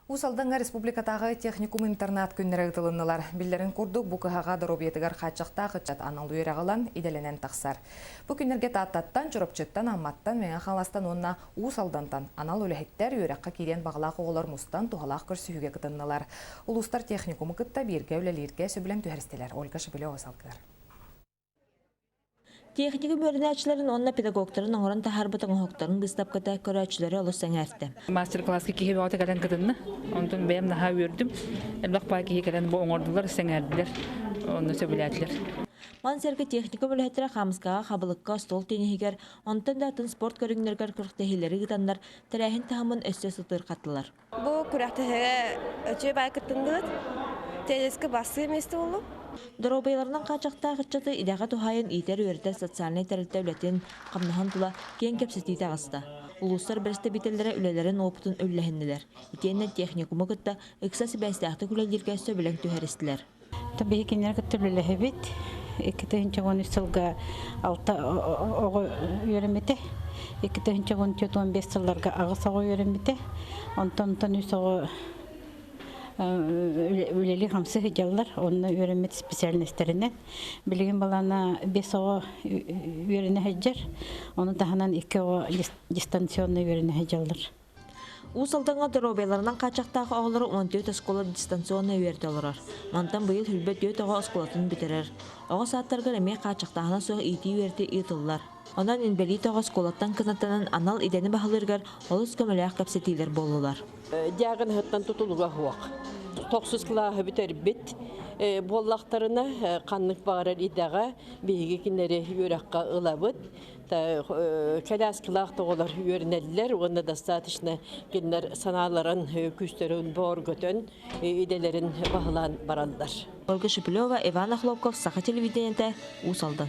Уус Алдаҥҥа республикатааҕы техникум-интернат күннэрэ ыытылыннылар. Биллэрин курдук, бу кыһаҕа доруобуйатыгар хааччахтаах ыччат анал үөрэҕи ылан, идэлэнэн тахсар. Бу күннэргэ Тааттаттан, Чурапчыттан, Амматтан, Мэҥэ Хаҥаластан уонна Уус Алдантан анал үлэһиттэр үөрэххэ киириэн баҕалаах оҕолор мустан туһалаах көрсүһүүгэ кытыннылар. Улуустар техникуму кытта бииргэ үлэлииргэ сөбүлэҥ түһэристилэр. Ольга Шепелева салгыар. Техникум үөрэнээччилэрин уонна педагогтарын оҥорон таһаарбыт оҥоһуктарын быыстапката көрөөччүлэри олус сэҥээртэ. Мастер-класска киһи бөҕөтө кэлэн кытынна. Онтон бэйэм наһаа үөрдүм. Элбэх баай киһи кэлэн бу оҥордулар, сэҥээрдилэр, онно сөбүлээтилэр. Маны сэргэ техникум үлэһиттэрэ хаамыскаҕа, хабылыкка, остуол тенниһигэр, онтон да атын спорт көрүҥнэригэр күрэхтэһиилэри ыытаннар, тэрээһин таһымын өссө сытыырхаттылар. Бу күрэхтэһиигэ үчүгэй баай кыттынныбыт. Теннискэ бастыыр миэстэ буоллум. Доруобуйаларынан хааччахтаах ыччаты идэҕэ туһаайан иитэр-үөрэтэр социальнай тэрилтэ үлэтин, хамнаһын тула киэҥ кэпсэтии таҕыста. Улуустар бэрэстэбиитэллэрэ үлэлэрин уопутун үллэһиннилэр. Итиэннэ техникуму кытта ыкса сибээстээхтик үлэлииргэ сөбүлэҥ түһэристилэр. Биһи кинилэр кытта үлэлэһэбит. 2013 сылга алта оҕо үөрэммитэ. 2014-15 сылларга аҕыс оҕо үөрэммитэ. Онтон үс оҕо үлэлии-хамсыы сылдьаллар. Онно үөрэммит специальностарынан. Билигин балаана бес оҕо үөрэнэ сылдьар. Ону таһынан икки оҕо дистанционно үөрэнэ сылдьаллар. Уус Алдаҥҥа доруобуйаларынан хааччахтаах оҕолору 14 оскуола дистанционно үөрэтэ олорор. Мантан быйыл сүүрбэ түөрт оҕо оскуолатын бүтэрэр. Оҕо саадтарыгар эмиэ хааччахтааһына суох иитии-үөрэтии ыытыллар. Онон инбэлиит оҕо оскуолаттан кынаттанан анал идэни баһылыырыгар олус көмөлөөх кэпсэтиилэр буоллулар. Диагноһыттан тутулуга суох. Тохсус кылааһы бүтэрбит буоллахтарына, ханнык баҕарар идэҕэ биһиги кинилэри үөрэххэ ылабыт. Коляскалаах оҕолор үөрэнэллэр уонна достаточно кинилэр санааларын күүстэрин бөҕөргөтөн идэлэрин баһылаан бараллар. Ольга Шепелева, Иван Охлопков, Саха телевидениетэ, Уус Алдан.